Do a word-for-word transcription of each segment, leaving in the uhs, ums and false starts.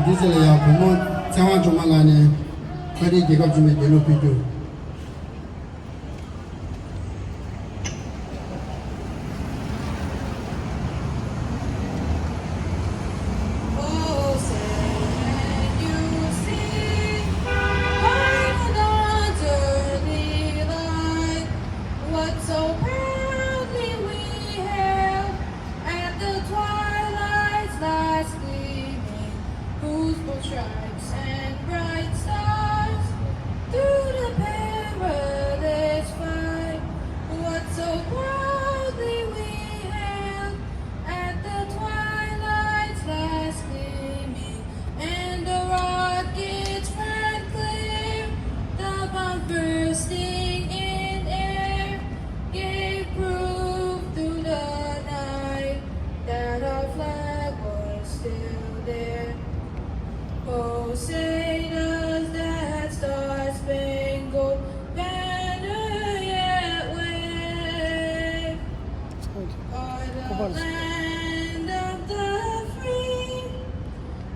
འདི་ཚེ་ལ་ཡང་བུ་མོ་ཚེ་དབང་སྒྲོལ་མ་ལགས་ནས་ཨ་རིའི་རྒྱལ་ཁབ་བྱུང་བའི་དགེ་ལུགས་ཕུལ་རྒྱུ། What so proudly we hailed at the twilight's last gleaming, whose bold stripes and bright stars through the perilous fight. What so proudly we hailed at the twilight's last gleaming, and the rocket's red glare, the bomb bursting in air, gave proof through the night that our flag was still there. Oh, say does that star-spangled banner yet wave o'er the land of the free,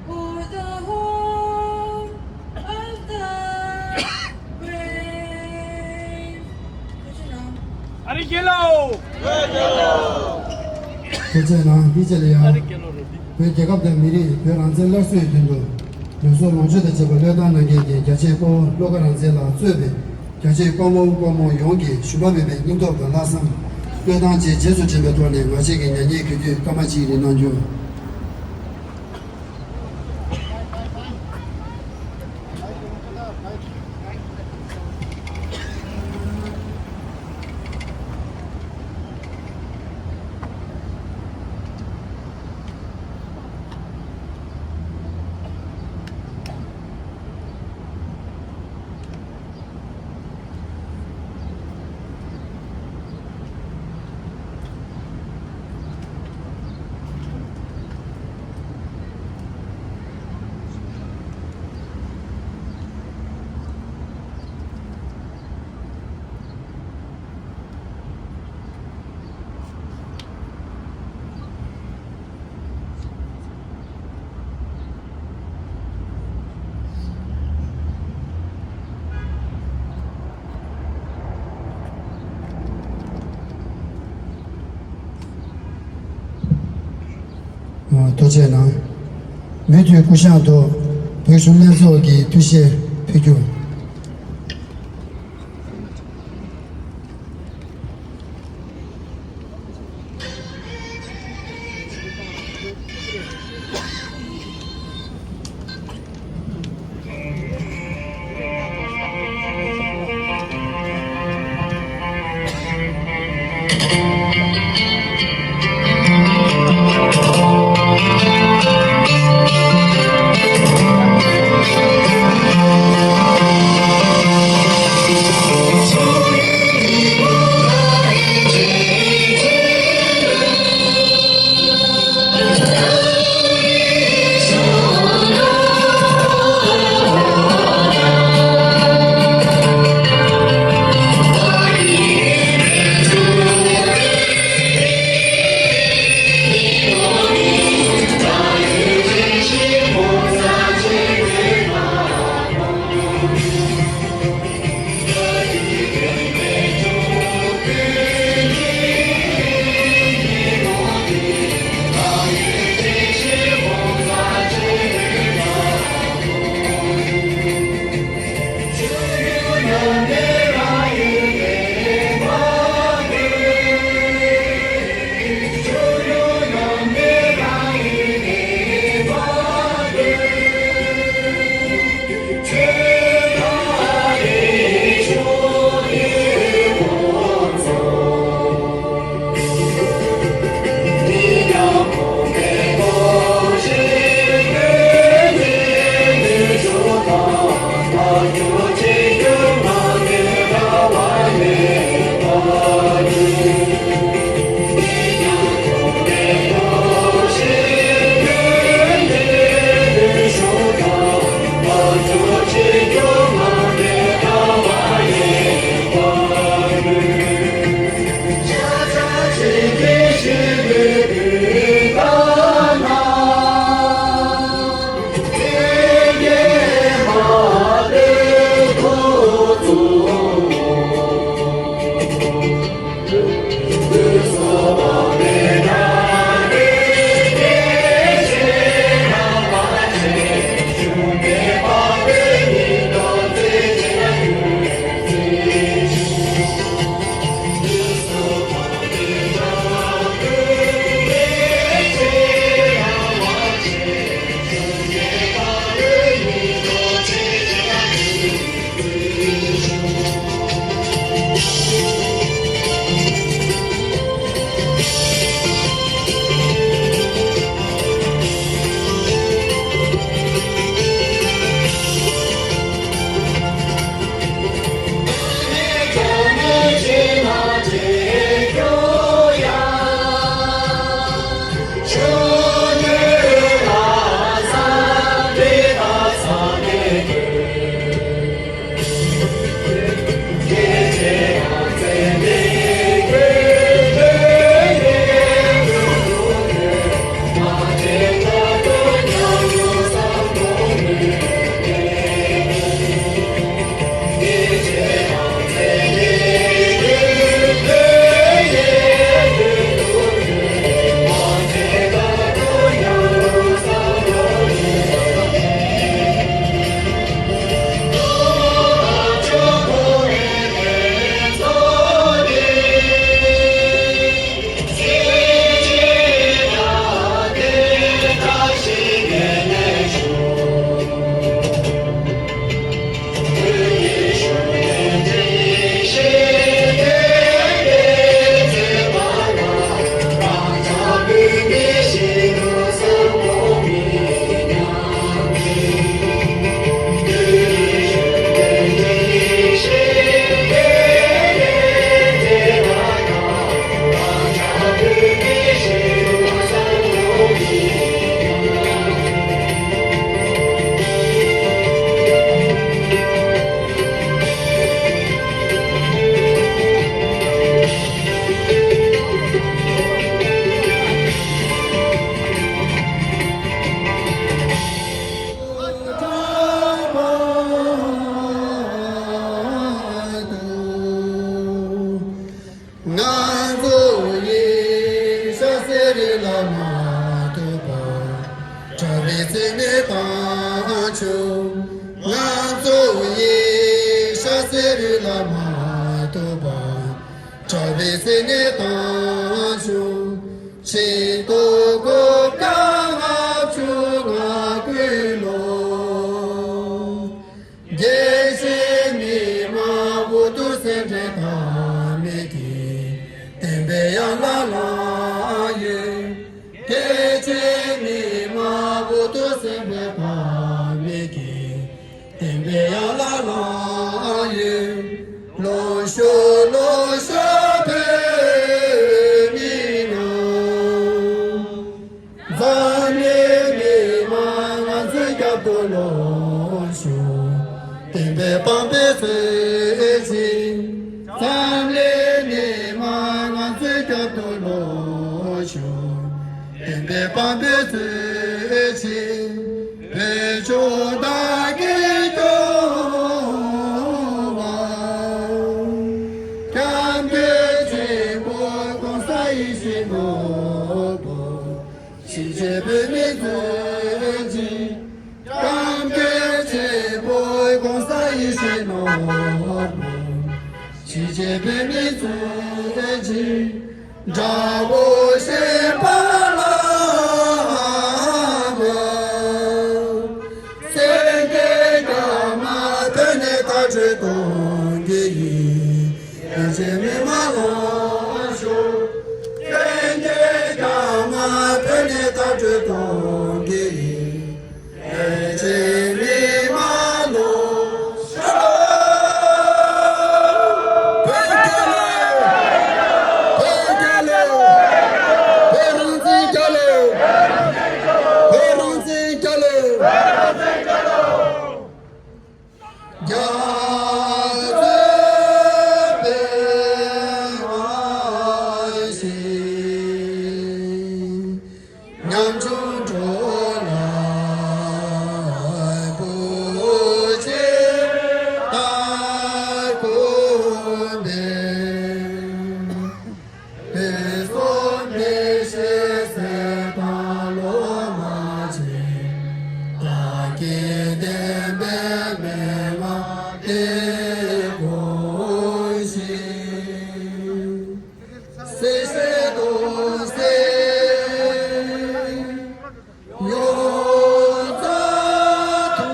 o'er the home of the brave? ཨ་རིའི་རྒྱལ་ལོ། ཐུགས་རྗེ་གནང་། དེ་རྗེས་ལ་ཡང་བོད་རྒྱལ་ཁབ་དང་མི་རིགས། བོད་རང་བཙན་སླར་གསོའི་དོན་དུ་ལུས་སྲོག་ལོངས་སྤྱོད་དང་བཅས་པ་བློས་བཏང་གནང་མཁན་གྱི་རྒྱལ་གཅེས་དཔའ་བོ་བློ་དགའ་རང་བཙན་ལགས་གཙོས་པའི་རྒྱལ་གཅེས་དཔའ་མོ་དཔའ་མོ་ཡོངས་ཀྱི་ཞུམ་པ་མེད་པའི་སྙིང་སྟོབས་དང་ལྷག་བསམ། བློས་བཏང་བཅས་རྗེས་སུ་དྲན་པའི་ཐོག་ནས་ང་བཅས་ཀྱི་མྱ་ངན་གུས་འདུད་སྐར་མ་གཅིག་རིང་གནང་རྒྱུ། ཐུགས་རྗེ་གནང་། མུ་མཐུད་སྐུ་ཞབས་ཐུགས་ བོད་གཞུང་ལྷན་ཚོགས་ཀྱི་ཐུགས་བཞེད་ཕུལ་རྒྱུ། ང་ཚོ་ཡི་ཤ་ཟེར་རུ་ལ་མ་ཐུབ་པ། གྲྭ་པའི་སེམས་ནས་བཏང་བྱུང་། ཤིན་ཏུ་གོ་སྐབས་ང་བཅུ་ང་ཀུན་ལོ། རྒྱལ་སྤྱིའི་མི་མང་བོ་དུ་སེམས་ཁྲལ་དང་མི་དགེ། བསྟན་པའི་ཡང་ལ་ལ་ཡོད། རྒྱལ་སྤྱིའི་མི་མང་བོ་དུ་སེམས་ཁྲལ་དང་མི་དགེ། བསྟན་པའི་ཡང་ལ་ལ་ཡོད། ལོ་ཤོ་ལོ་ཤོ་བོད་མི་ནང་། འཛམ་གླིང་མི་མང་ང་ཚོའི་རྒྱབ་ཏུ་ལོག་ཤོག་བསྟན་པའི་དཔང་པོའི་ཚུལ་གྱིས། འཛམ་གླིང་མི་མང་ང་ཚོའི་རྒྱབ་ཏུ་ལོག་ཤོག་བསྟན་པའི་དཔང་པོའི་ཚུལ་གྱིས། བོད་ཆོས་བདག་གིས་སྐྱོང་བ། སྐྱབས་མགོན་ཆེན་པོ་གོང་ས་ཡིད་བཞིན་ནོར་བུ། གཞིས་བྱེས་བོད་མིའི་གཙོ་ཆེ། སྐྱབས་མགོན་ཆེན་པོ་གོང་ས་ཡིད་བཞིན་ནོར་བུ། གཞིས་བྱེས་བོད་མིའི་གཙོ་ཆེ། དགྲ་བོ་གཞན་ཕར་ལ་བབས། སེང་གེ་དཀར་དམར་བོད་ནས་མཐའ་དྲུག་གཏོང་གི་ཡིན། ཡ་ཆེ་མི་མ་ལོ་ཤོ། སེང་གེ་དཀར་དམར་བོད་ནས་མཐའ་དྲུག་གཏོང་གི་ཡིན། ཡ་ཆེ་མི་མ་ལོ་ཤོ། བོད་རྒྱལ་ལོ། བོད་རྒྱལ་ལོ། བོད་རང་བཙན་རྒྱལ་ལོ། བོད་རང་བཙན་རྒྱལ་ལོ། རྒྱ་མཚོའི་བོད་པ་ཞིག་ཉམ་ཆུང་འགྲོ་ལ་བུ་ཆེ་ལྟ་དགོས་པས། བོད་སོག་མི་ཤེས་ཟེར་དང་ལོ་མ་ཆེ། བདག་གི་བདེན་པའི་མན་ངག་དེ་གོ་ཞིག་སེ་སེ་དོ་སེ། ཡོ་ཙ་ཐུ་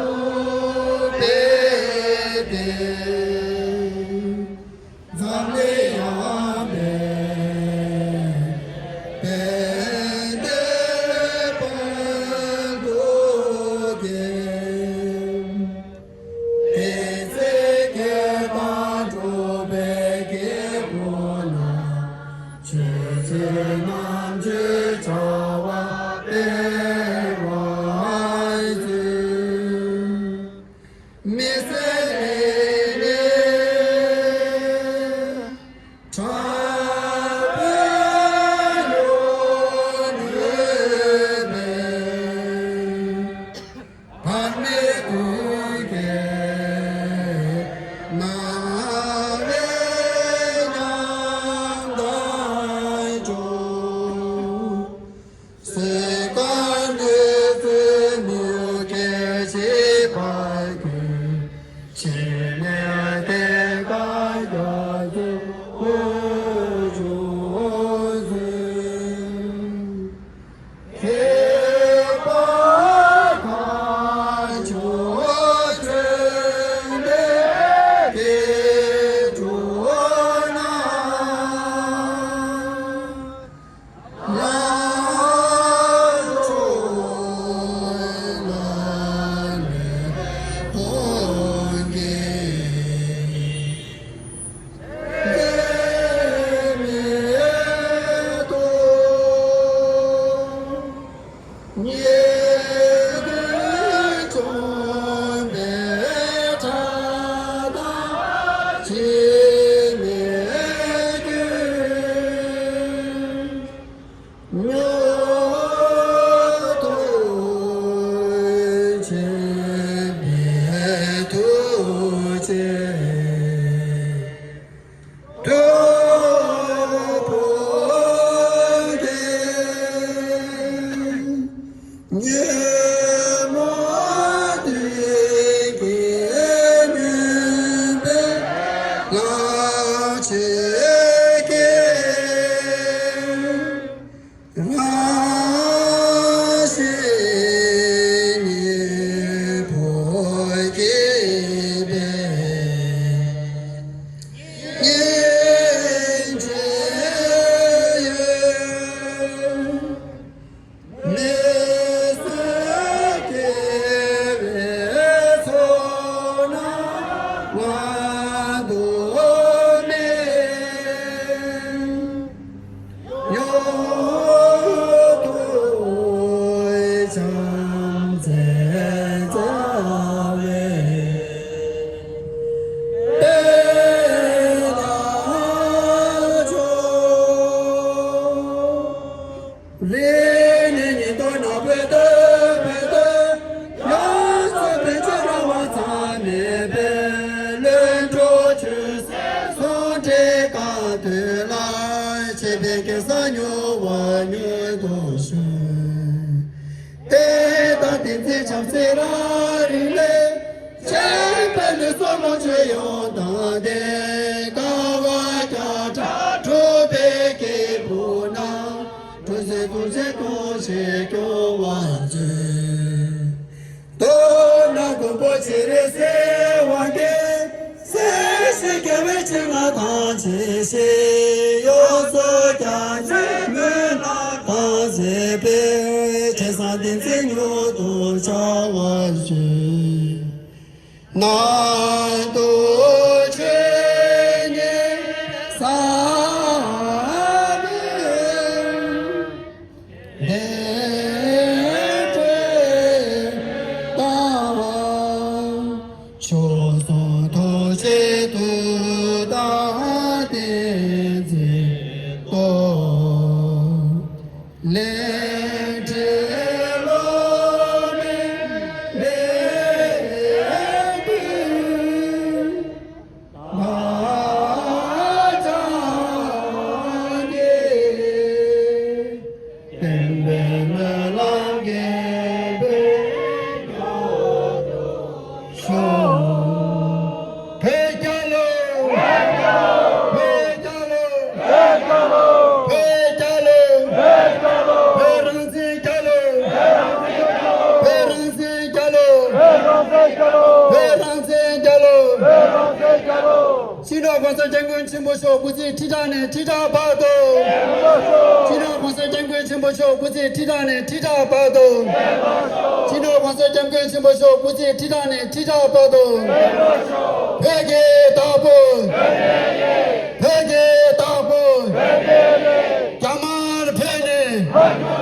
པེ་ཏེ། འཛམ་གླིང་ཡང་མེད་པའི་བདེན་པ་འདུག་གས། དེ་ཚེ་སྐད་དང་འགྲོགས་པའི་སྐད་སྒོ་ན། ཆོས་ཀྱི་རྣམ་དཔྱོད་བྱ་བ་སྤེལ་བར་མཛོད། མི་ཚེ་ལས་ལས་དྲག་པོའི་ཡོད་ནུས་པས། བར་མའི་དུས་ཀྱི་ན་བའི་ཉམས་དང་འགྲོགས། སྲིད་ཀ་གནས་ཚུལ་མུ་གེ་ཞིག་པར་གྱུར། ཕྱི་ནས་དེ་ཀ་རྒྱ་མཚོ་འོད་འབྱུང་ཚུལ། མཁས་པ་ཁ་ཕྱོགས་བྱོན་པའི་དགེ་ཕྲུག་རྣམས། རེ་ནས་ཉིན་ཐོ་ནག་པོའི་སྟོད་བོད་དུ། ཡང་སོ་བོད་ཆོས་ར་བ་ཚང་མེད་པའི་ལོན་གྲོགས་ཆོས་སེམས་སོང་འདྲེ་གང་དོན་ལ་ཆེ་བའི་གེ་ས་ཉོ་བ་ཉོ་དོ་ཞུ། དེ་དང་དེ་ཚེ་ཆབ་སྲིད་ར་རི་ལས། ཆེ་བའི་ལུས་སྲོག་ལོངས་སྤྱོད་ཡོངས་དང་ལྡན། དཀའ་བ་བརྒྱ་ཕྲག་འཁྲུགས་པའི་སྐྱེས་བུ་རྣམས། འགྲོ་ཚེ་ཐུགས་རྗེ་ཐུགས་རྗེས་སྐྱོང་བར་མཛོད། མདོར་ན་མགོན་པོ་སྤྱན་རས་གཟིགས་དབང་གིས། སྲས་བཅས་རྒྱལ་བའི་སྤྱན་སྔར་དང་མཇལ་ཞིང་། ཡོངས་སུ་བརྒྱ་བྱིན་སྨོན་ལམ་དང་བཅས་པའི། དྲན་བསམ་བདེན་ཚིག་མྱུར་དུ་འཆར་བར་ཤོག། ནང་དུ་ཆོས་ཉན་བསམ་པའི། ལས་འབྲས་དང་། མཆོག་གསུམ་ཐུགས་རྗེ་མཐུ་དང་བསྟན་འཛིན་སྟོབས། ལས་འབྲས་བློ་མའི་ལས་འགུལ། ང་ཅག་གི་བསྟན་པའི་སྨོན་ལམ་རྒྱས་པའི་ཤོག། བོད་རྒྱལ་ལོ། བོད་རྒྱལ་ལོ། བོད་རྒྱལ་ལོ། བོད་རང་བཙན་རྒྱལ་ལོ། བོད་རང་བཙན་རྒྱལ་ལོ། བོད་རང་བཙན་རྒྱལ་ལོ། སྤྱི་ནོར་༸གོང་ས་༸སྐྱབས་མགོན་ཆེན་པོ་མཆོག་སྐུ་ཚེ་ཁྲི་ཕྲག་ནས་ཁྲི་ཕྲག་བར་དུ། སྤྱི་ནོར་༸གོང་ས་༸སྐྱབས་མགོན་ཆེན་པོ་མཆོག་སྐུ་ཚེ་ཁྲི་ཕྲག་ནས་ཁྲི་ཕྲག་བར་དུ། སྤྱི་ནོར་༸གོང་ས་༸སྐྱབས་མགོན་ཆེན་པོ་མཆོག་སྐུ་ཚེ་ཁྲི་ཕྲག་ནས་ཁྲི་ཕྲག་བར་དུ། བོད་ཀྱི་བདག་པོ། བོད་ཀྱི་བདག་པོ། རྒྱ་དམར་བོད་ནས།